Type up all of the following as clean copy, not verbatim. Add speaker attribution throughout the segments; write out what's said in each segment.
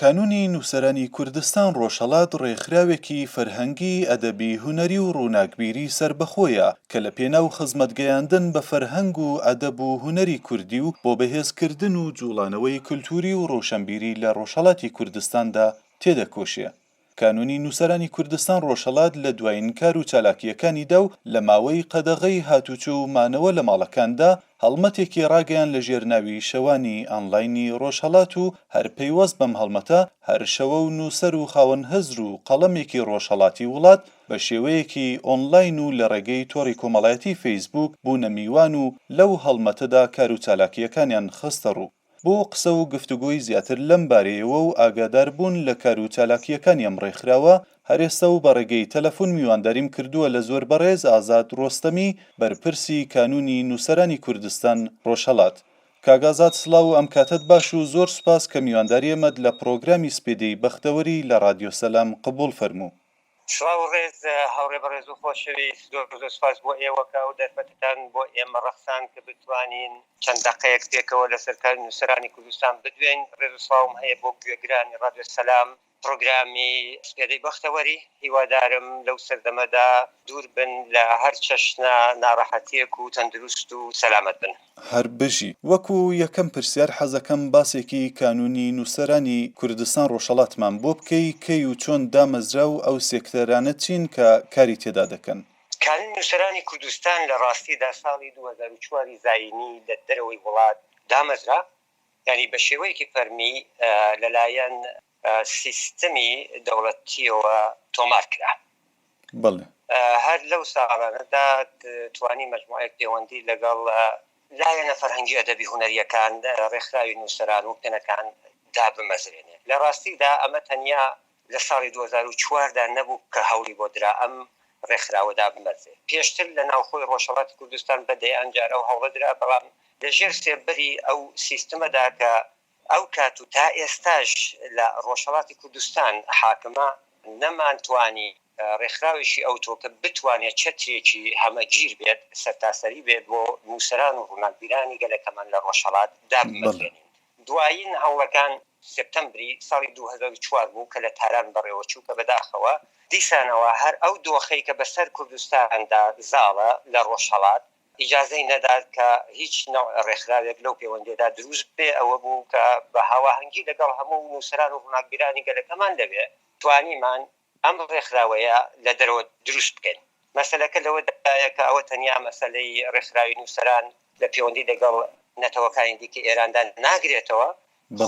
Speaker 1: کانوونی نووسەرانی کوردستان ڕۆژهەڵات ڕێکخراوێکی فەرهەنگی، ئەدەبی، هونەری و ڕووناکبیری سەربەخۆیە کە لە پێناو خزمەت گەیاندن بە فەرهەنگ و ئەدەب و هونەری کوردی و بۆ بەهێزکردن و جووڵانەوەی کولتووری و ڕۆشەنبیری لە ڕۆژهەڵاتی کوردستاندا تێدەکۆشێ. کانوونی نووسەرانی کوردستان ڕۆژهەڵات لە دوایین کار و چالاکییەکانیدا و لە ماوەی قەدەغەی هاتوچۆ و مانەوە لە ماڵەکاندا هەڵمەتێکی ڕاگەیان لە ژێر ناوی شەوانی ئانلاینی ڕۆژهەڵات و هەر پەیوەست بەم هەڵمەتە هەر شەوە و نووسەر و خاوەن هزر و قەڵەمێکی ڕۆژهەڵاتی وڵات بە شێوەیەکی ئۆنلاین و لە ڕێگەی تۆڕی کۆمەڵایەتی فەیسبووک بوونە میوان و لەو هەڵمەتەدا کار و چالاکییەکانیان خستە ڕوو. بۆ قسە و گفتوگۆی زیاتر لەم بارەیەوە و ئاگادار بوون لە کار و چالاکییەکانی ئەم ڕێکخراوە، هەر ئێستا و بە ڕێگەی تەلەفون میوانداریم کردووە لە زۆر بەڕێز ئازاد ڕۆستەمی، بەرپرسی کانوونی نووسەرانی کوردستان، ڕۆژهەڵات. کاک ئازاد سڵاو و ئەم کاتەت باش و زۆر سوپاس کە میوانداری ئێمەت لە پڕۆگرامی سپێدەی بەختەوەری لە ڕادیۆ سەلام قبووڵ فەرموو.
Speaker 2: سڵاو و ڕێز هاوڕێ بەڕێز و خۆشەویست، زۆر زۆر سوپاس بۆ ئێوە کە ئەو دەرفەتەتان بۆ ئێمە ڕەخساند کە بتوانین چەند دەقەیەک پێکەوە لەسەر کاری نووسەرانی کوردستان بدوێین. ڕێز و سڵاوم هەیە بۆ گوێگرانی ڕادیۆ سەلام، پڕۆگرامی سپێدەی بەختەوەری. هیوادارم لەو سەردەمەدا دوور بن لە هەر چەشنە ناڕەحەتییەک و تەندروست و سەلامەت بن.
Speaker 1: هەر بژی. وەکو یەکەم پرسیار حەزەکەم باسێکی کانونی نوسەرانی کوردستان ڕۆژهەڵاتمان بۆ بکەی کەی و چۆن دامەزرا و ئەو سێکتەرانە چین کە کاری تێدا دەکەن؟
Speaker 2: کانونی نوسەرانی کوردستان لە ڕاستیدا ساڵی 2004 ی زایینی لە دەرەوەی وڵات دامەزرا، یانی بە شێوەیەکی فەرمی لەلایەن سیستمی دەوڵەتییەوە تۆمار کرا.
Speaker 1: بەڵێ.
Speaker 2: هەر لەو ساڵانەدا توانی مەجموعەیەک پێوەندی لەگەڵ لایەنە فەرهەنگی ئەدەبی هونەرییەکان، ڕێکخراوی نووسەران و پێنەکان دابمەزرێنێ. لە ڕاستیدا ئەمە تەنیا لە ساڵی 2004 دا نەبوو کە هەوڵی بۆ درا ئەم ڕێکخراوە دابمەزرێ. پێشتر لە ناوخۆی ڕۆژهەڵاتی کوردستان بە دەیان جار ئەو هەوڵە درا، بەڵام لە ژێر سێبەری ئەو سیستمەدا کە ئەو کات و تا ئێستاش لە ڕۆژهەڵاتی کوردستان حاکمە، نەمانتوانی ڕێکخراوێکی ئەوتۆ کە بتوانێت چەترێکی هەمەگیر بێت، سەرتاسەری بێت بۆ نووسەران و ڕووناکبیرانی گەلەکەمان لە ڕۆژهەڵات دابمەزرێنین. دوایین هەوڵەکان سێپتەمبری ساڵی 2004 بوو کە لە تاران بەڕێوەچوو کە بەداخەوە دیسانەوە هەر ئەو دۆخەی کە بەسەر کوردستاندا زاڵە لە ڕۆژهەڵات، ئیجازەی نەدات کە هیچ نەوع ڕێکخراوێک لەو پێوەندیەدا دروست ببێ، ئەوە بوو کە بە هاواهەنگی لەگەڵ هەموو نووسەران و ڕووناکبیرانی گەلەکەمان لەوێ توانیمان ئەم ڕێکخراوەیە لە دەرەوە دروست بکەین. مەسەلەکە لەوەدایە کە ئەوە تەنیا مەسەلەی ڕێکخراوی نووسەران لە پێوەندی لەگەڵ نەتەوەکانی دیکەی ئێراندا ناگرێتەوە،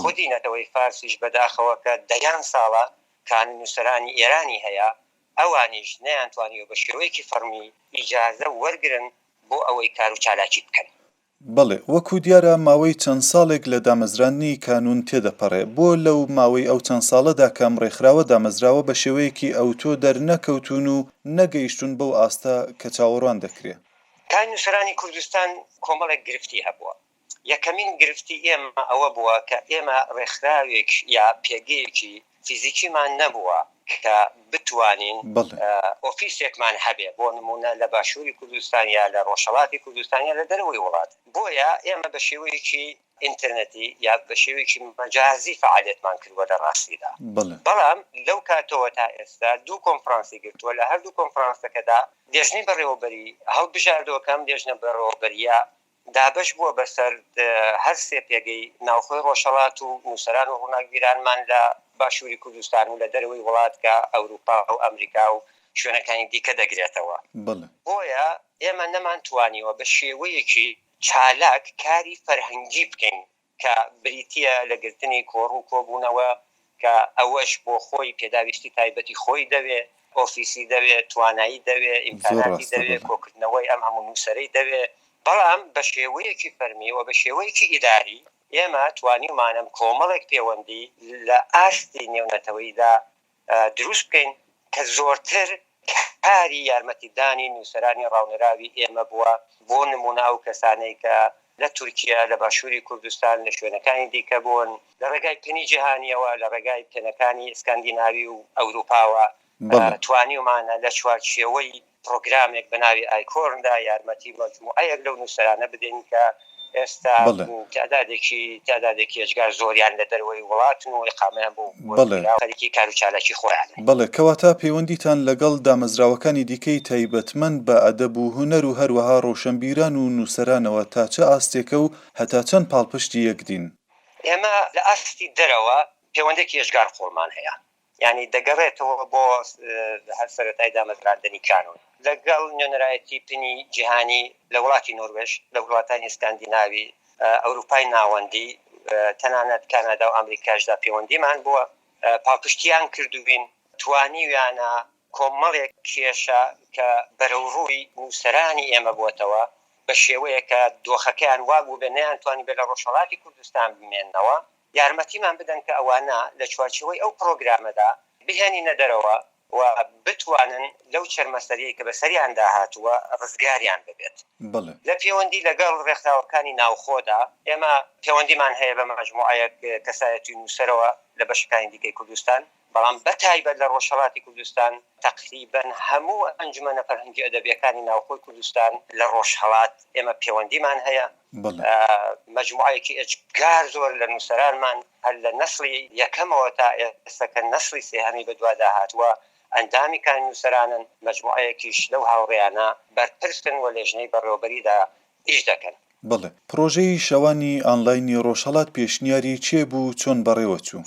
Speaker 2: خودی نەتەوەی فارسیش بەداخەوە کە دەیان ساڵە کان نووسەرانی ئێرانی هەیە، ئەوانیش نەیانتوانیوە بە شێوەیەکی فەڕمی ئیجازە وەرگرن بۆ ئەوەی کار و چالاکی بکەن.
Speaker 1: بەڵێ، وەکو دیارە ماوەی چەند ساڵێک لە دامەزراندنی کانوون تێدەپەڕێ، بۆ لەو ماوەی ئەو چەند ساڵەدا کە ئەم ڕێکخراوە دامەزراوە بە شێوەیەکی ئەوتۆ دەرنەکەوتوون و نەگەیشتوون بەو ئاستە کە چاوەڕوان دەکرێ؟
Speaker 2: کانوون نووسەرانی کوردستان کۆمەڵێک گرفتی هەبووە، یەکەمین گرفتی ئێمە ئەوە بووە کە ئێمە ڕێکخراوێک یا پێگەیەکی فیزیکیمان نەبووە کە بتوانین ئۆفیسێکمان هەبێ بۆ نموونە لە باشووری کوردستان یا لە ڕۆژهەڵاتی کوردستان یا لە دەرەوەی وڵات. بۆیە ئێمە بە شێوەیەکی ئینتەرنێتی یا بە شێوەیەکی مەجازی فەعالیەتمان کردووە لە ڕاستیدا. بەڵام لەو کاتەوە تا ئێستا دوو کۆنفرانسی گرتووە، لە هەردوو کۆنفرانسەکەدا لێژنەی بەڕێوەبەری هەڵبژاردووە کە ئەم لێژنە بەڕێوەبەرییە دابەش بووە بەسەر هەر سێ پێگەی ناوخۆی ڕۆژهەڵات و نووسەران و ڕووناکبیرانمان لە باشووری کوردستان و لە دەرەوەی وڵات کە ئەوروپا و ئەمریکا و شوێنەکانی دیکە دەگرێتەوە. بۆیە ئێمە نەمانتوانیوە بە شێوەیەکی چالاک کاری فەرهەنگی بکەین کە بریتییە لە گرتنی کۆڕ و کۆبوونەوە کە ئەوەش بۆ خۆی پێداویستی تایبەتی خۆی دەوێ، ئۆفیسی دەوێ، توانایی دەوێ، ئیمکاناتی دەوێ، کۆکردنەوەی ئەم هەموو نووسەرەی دەوێ، بەڵام بە شێوەیەکی فەرمی و بە شێوەیەکی ئیداری ئێمە توانیومانە کۆمەڵێک پێوەندی لە ئاستی نێونەتەوەییدا دروست بکەین کە زۆرتر کاری یارمەتیدانی نووسەرانی ڕاونراوی ئێمە بووە، بۆ نموونە ئەو کەسانەی کە لە تورکیە، لە باشووری کوردستان، لە شوێنەکانی دیکە بوون، لە ڕێگای پنی جیهانییەوە، لە ڕێگای پنەکانی ئیسکاندیناوی و ئەورووپاوە توانیومانە لە چوارچێوەی پڕۆگرامێک بە ناوی ئایکۆرندا یارمەتی مەجموعەیەک لەو نووسەرانە بدەین کە. ئێستا
Speaker 1: بەڵێ.
Speaker 2: تیعدادێکی تیعدادێکی ئێجگار زۆریان لە دەرەوەی وڵاتن و ئیقامەیان بۆ
Speaker 1: بەڵێ.
Speaker 2: وەرگیراوە خەریکی کار و چالاکی خۆیانن.
Speaker 1: بەڵێ، کەواتە پەیوەندیتان لەگەڵ دامەزراوەکانی دیکەی تایبەتمەند بە ئەدەب و هونەر و هەروەها ڕۆشەنبیران و نووسەرانەوە تا چ ئاستێکە و هەتا چەند پاڵپشتی یەکدین؟
Speaker 2: ئێمە لە ئاستی دەرەوە پەیوەندێکی ئێجگار قووڵمان هەیە. یانی دەگەڕێتەوە بۆ هەر سەرەتای دامەزراندنی کانون لەگەڵ نوێنەرایەتی پنی جیهانی لە وڵاتی نۆروێژ، لە وڵاتانی ئیسکاندیناوی، ئەوروپای ناوەندی، تەنانەت کانادا و ئامریکاشدا پێوەندیمان بووە، پاڵپشتیان کردووین، توانیویانە کۆمەڵێک کێشە کە بەرەوڕووی نووسەرانی ئێمە بووەتەوە بە شێوەیەک کە دۆخەکەیان وا بووبێ نەیانتوانیبێ لە ڕۆژهەڵاتی کوردستان بمێننەوە، یارمەتیمان بدەن کە ئەوانە لە چوارچێوەی ئەو پڕۆگرامەدا بهێنینە دەرەوە و بتوانن لەو چەرمەسەریەی کە بەسەریاندا هاتووە ڕزگاریان ببێت.
Speaker 1: بەڵێ.
Speaker 2: لە پێوەندی لەگەڵ ڕێکخراوەکانی ناوخۆدا ئێمە پێوەندیمان هەیە بە مەجموعەیەک کەسایەتی نووسەرەوە لە بەشەکانی دیکەی کوردستان، بەڵام بە تایبەت لە ڕۆژهەڵاتی کوردستان تەقریبەن هەموو ئەنجومەنە فەرهەنگی ئەدەبیەکانی ناوخۆی کوردستان لە ڕۆژهەڵات ئێمە پێوەندیمان هەیە. مەجموعەیەکی ئێجگار زۆر لە نووسەرانمان هەر لە نەسڵی یەکەمەوە تا ئێستا کە نەسڵی سێهەمی بەدوادا هاتووە ئەندامی کانی نووسەرانن، مەجموعەیەکیش لەو هاوڕێیانە بەرپرسن و لێژنەی بەڕێوەبەریدا ئیش دەکەن.
Speaker 1: بەڵێ. پڕۆژەی شەوانی ئانلاینی ڕۆژهەڵات پێشنیاری کێ بوو و چۆن بەڕێوە چوو؟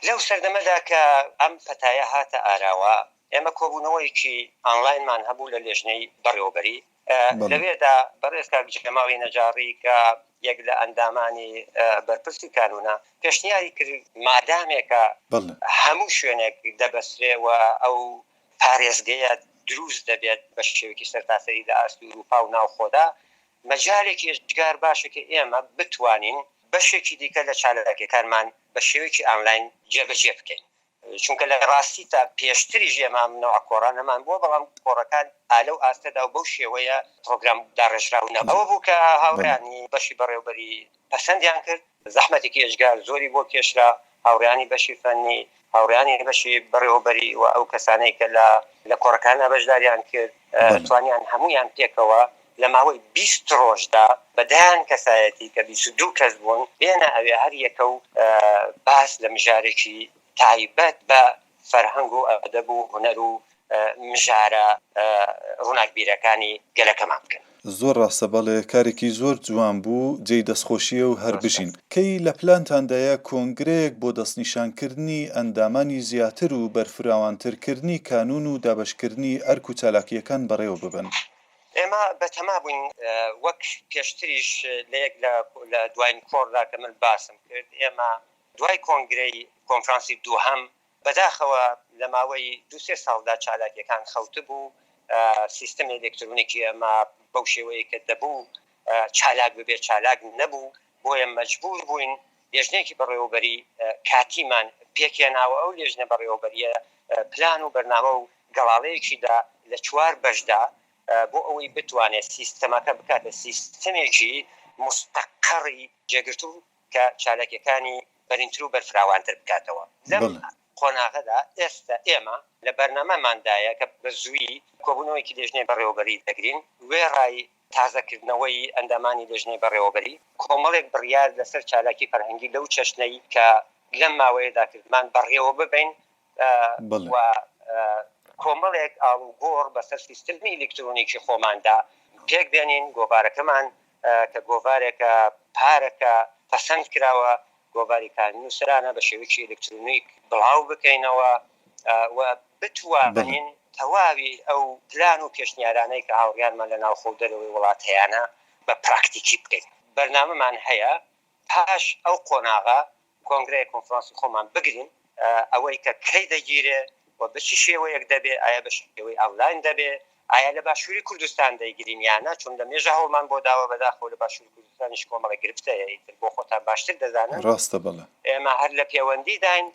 Speaker 2: لەو سەردەمەدا کە ئەم پەتایە هاتە ئاراوە، ئێمە کۆبوونەوەیەکی ئانلاینمان هەبوو لە لێژنەی بەڕێوەبەری، لەوێدا بەڕێز کاک جەماڵی نەجاڕی کە یەک لە ئەندامانی بەرپرسی کانوونە، پێشنیاری کرد مادامێکە هەموو شوێنێک دەبەسترێ و ئەو پارێزگەیە دروست دەبێت بە شێوەیەکی سەرتاسەری لە ئاستی ئورووپا و ناوخۆدا، مەجالێکی ئێجگار باشە کە ئێمە بتوانین بەشێکی دیکە لە چالاکیەکانمان بە شێوەیەکی ئانلاین جێبەجێ بکەین، چونکە لە ڕاستیدا پێشتریش ئێمە ئەم نەوعە کۆڕانەمان بووە، بەڵام کۆڕەکان ئا لەو ئاستەدا و بەو شێوەیە پڕۆگرام داڕێژراو نەبوو. ئەوە بوو کە هاوڕێیانی بەشی بەڕێوەبەری پەسەندیان کرد، زەحمەتێکی ئێجگار زۆری بۆ کێشرا، هاوڕێیانی بەشی فەنی، هاوڕێیانی بەشی بەڕێوەبەری و ئەو کەسانەی کە لە لە کۆڕەکاندا بەشداریان کرد، توانیان هەموویان پێکەوە لە ماوەی 20 ڕۆژدا بە دەیان کەسایەتی کە 22 کەس بوون بێنە ئەوێ هەر یەکە و باس لە مژارێکی تایبەت بە فەرهەنگ و ئەدەب و هونەر و مژارە ڕووناکبیرەکانی گەلەکەمان بکەن.
Speaker 1: زۆر ڕاستە بەڵێ کارێکی زۆر جوان بوو جێی دەستخۆشیە و هەر بژین. کەی لە پلانتاندایە کۆنگرەیەک بۆ دەستنیشانکردنی ئەندامانی زیاتر و بەرفراوانتر کردنی کانوون و دابەشکردنی ئەرک و چالاکییەکان بەڕێوە ببەن؟
Speaker 2: ئێمە بەتەما بووین وەک پێشتریش لە یەک لە دواین کۆڕدا کە من باسم کرد ئێمە دوای کۆنگرەی کۆنفرانسی دووهەم بەداخەوە لە ماوەی دوو سێ ساڵدا چالاکیەکان خەوتبوو، سیستمی ئەلکترونیکی ئێمە بەو شێوەیە کە دەبوو چالاک ببێت چالاک نەبوو، بۆیە مەجبور بووین لێژنەیەکی بەڕێوەبەری کاتیمان پێکهێناوە، ئەو لێژنە بەڕێوەبەریە پلان و بەرنامە و گەڵاڵەیەکی دا لە چوار بەشدا بۆ ئەوەی بتوانێت سیستەمەکە بکاتە سیستمێکی موستەقەڕی جێگرتوو کە چالاکیەکانی بەرینتر و بەرفراوانتر بکاتەوە. لەم قۆناغەدا ئێستا ئێمە لە بەرنامەماندایە کە بە زوویی کۆبوونەوەیەکی لێژنەی بەڕێوەبەری دەگرین، وێڕای تازەکردنەوەی ئەندامانی لێژنەی بەڕێوەبەری، کۆمەڵێک بڕیار لەسەر چالاکی فەرهەنگی لەو چەشنەی کە لەم ماوەیەدا کردمان بەڕێوە ببەین و کۆمەڵێک ئاڵوگۆڕ بەسەر سیستمی ئیلکترۆنیکی خۆماندا پێک بێنین، گۆڤارەکەمان کە گۆڤارێکە پارەکە پەسەند کراوە، گۆڤاری کانی نووسەرانە بە شێوەیەکی ئیلکترۆنیک بڵاو بکەینەوە و بتوانین تەواوی ئەو پلان و پێشنیارانەی کە هاوڕیانمان لە ناوخۆ و دەرەوەی وڵات هەیانە بە پراکتیکی بکەین. بەرنامەمان هەیە پاش ئەو قۆناغە کۆنگرەیەک کۆنفرانسی خۆمان بگرین، ئەوەی کە کەی دەگیرێ و بە چ شێوەیەک دەبێ، ئایا بە شێوەی ئانلاین دەبێ، ئایا لە باشووری کوردستان دەیگرین یا نا، چون لە مێژە هەوڵمان بۆ داوە، بەداخەوە لە باشووری کوردستانیش کۆمەڵێک گرفت هەیە، ئیتر بۆ خۆتان باشتر دەزانن.
Speaker 1: ڕاستە بەڵێ.
Speaker 2: ئێمە هەر لە پێوەندیداین،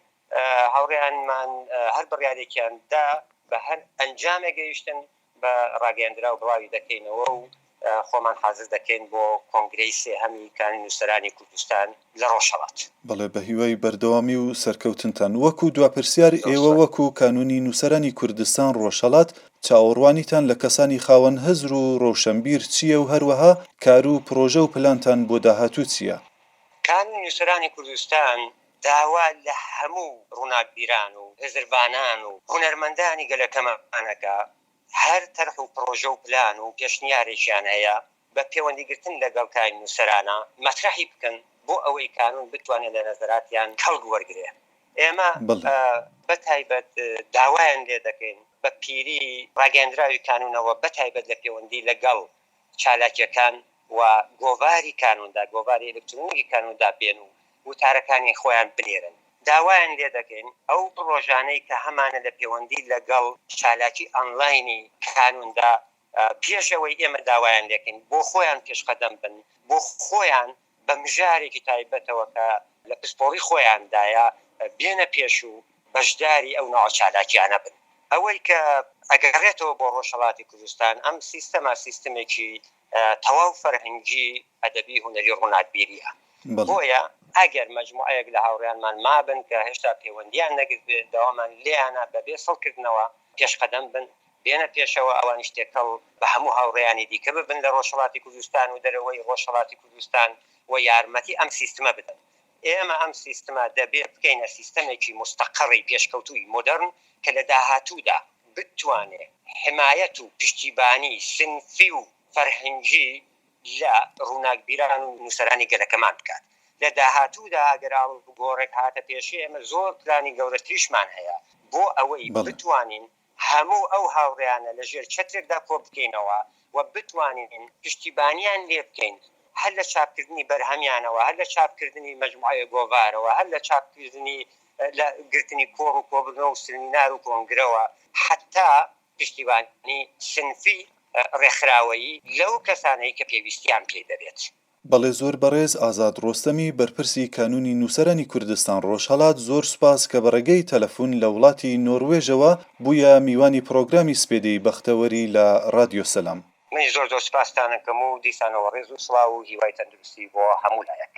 Speaker 2: هاوڕێیانمان هەر بڕیارێکیان دا، بە هەر ئەنجامێک گەیشتن، بە ڕاگەیەندراو بڵاوی دەکەینەوە و. خۆمان حازر دەکەین بۆ کۆنگرەی سێهەمی کانوونی نووسەرانی کوردستان لە ڕۆژهەڵات.
Speaker 1: بەڵێ بە هیوای بەردەوامی و سەرکەوتنتان. وەکو دوا پرسیار
Speaker 2: زۆر
Speaker 1: ئێوە
Speaker 2: سوپاس.
Speaker 1: وەکو کانوونی نووسەرانی کوردستان ڕۆژهەڵات چاوەڕوانیتان لە کەسانی خاوەن هزر و ڕۆشەنبیر چییە و هەروەها کار و پڕۆژە و پلانتان بۆ داهاتوو چییە؟
Speaker 2: کانوونی نووسەرانی کوردستان داوا لە هەموو ڕووناکبیران و هزرڤانان و هونەرمەندانی گەلەکەمان ئەکا هەر تەرح و پڕۆژە و پلان و پێشنیارێکیان هەیە بە پێوەندیگرتن لەگەڵ کانی نووسەرانە مەترەحی بکەن بۆ ئەوەی کانوون بتوانێ لە نەزەراتیان کەڵک وەرگرێ. ئێمە بە تایبەت داوایان لێ دەکەین بە پیری ڕاگەیەندراوی کانوونەوە بە تایبەت لە پێوەندی لەگەڵ چالاکیەکان و گۆڤاری کانووندا، گۆڤاری ئەلکترۆنیکی کانووندا بێن و وتارەکانی خۆیان بنێرن. داوایان لێ دەکەین ئەو پڕۆژانەی کە هەمانە لە پێوەندی لەگەڵ چالاکی ئانلاینی کانووندا پێش ئەوەی ئێمە داوایان لێکەین بۆ خۆیان پێشقەدەم بن، بۆ خۆیان بە مژارێکی تایبەتەوە کە لە پسپۆڕی خۆیاندایە بێنە پێش و بەشداری ئەو ناوە چالاکیانە بن. ئەوەی کە ئەگەڕێتەوە بۆ ڕۆژهەڵاتی کوردستان، ئەم سیستەمە سیستمێکی تەواو فەرهەنگی، ئەدەبی، هونەری، ڕووناکبیرییە. بۆیە ئەگەر مەجموعەیەک لە هاوڕێیانمان مابن کە هێشتا پەیوەندییان نەگرتبێ، داوامان لێیانە بەبێ سڵکردنەوە پێشقەدەم بن، بێنە پێشەوە، ئەوانیش تێکەڵ بە هەموو هاوڕێیانی دیکە ببن لە ڕۆژهەڵاتی کوردستان و دەرەوەی ڕۆژهەڵاتی کوردستان و یارمەتی ئەم سیستمە بدەن. ئێمە ئەم سیستمە دەبێ بکەینە سیستەمێکی موستەقەڕی پێشکەوتووی مۆدێرن کە لە داهاتوودا بتوانێ حمایەت و پشتیبانی سنفی و فەرهەنگی لە ڕووناکبیران و نووسەرانی گەلەکەمان بکات. لە داهاتوودا ئەگەر ئاڵوگۆڕێک هاتە پێشێ ئێمە زۆر پلانی گەورەتریشمان هەیە بۆ ئەوەی بتوانین هەموو ئەو هاوڕێیانە لە ژێر چەترێکدا کۆبکەینەوە و بتوانین پشتیبانیان لێ بکەین هەر لە چاپکردنی بەرهەمیانەوە، هەر لە چاپکردنی مەجموعەیە گۆڤارەوە، هەر لە چاپکردنی لە گرتنی کۆڕ و کۆبوونەوە و سمینار و کۆنگرەوە حەتا پشتیبانی سنفی ڕێکخراوەیی لەو کەسانەی کە پێویستیان پێی دەبێت.
Speaker 1: بەڵێ زۆر بەڕێز ئازاد ڕۆستەمی بەرپرسی کانوونی نووسەرانی کوردستان ڕۆژهەڵات زۆر سوپاس کە بە ڕێگەی تەلەفون لە وڵاتی نۆروێژەوە بوویە میوانی پڕۆگرامی سپێدەی بەختەوەری لە ڕادیۆ سەلام.
Speaker 2: منیش زۆر زۆر سوپاستان ئەکەم و دیسانەوە ڕێز و سڵاو و هیوای تەندروستی بۆ هەموو لایەک.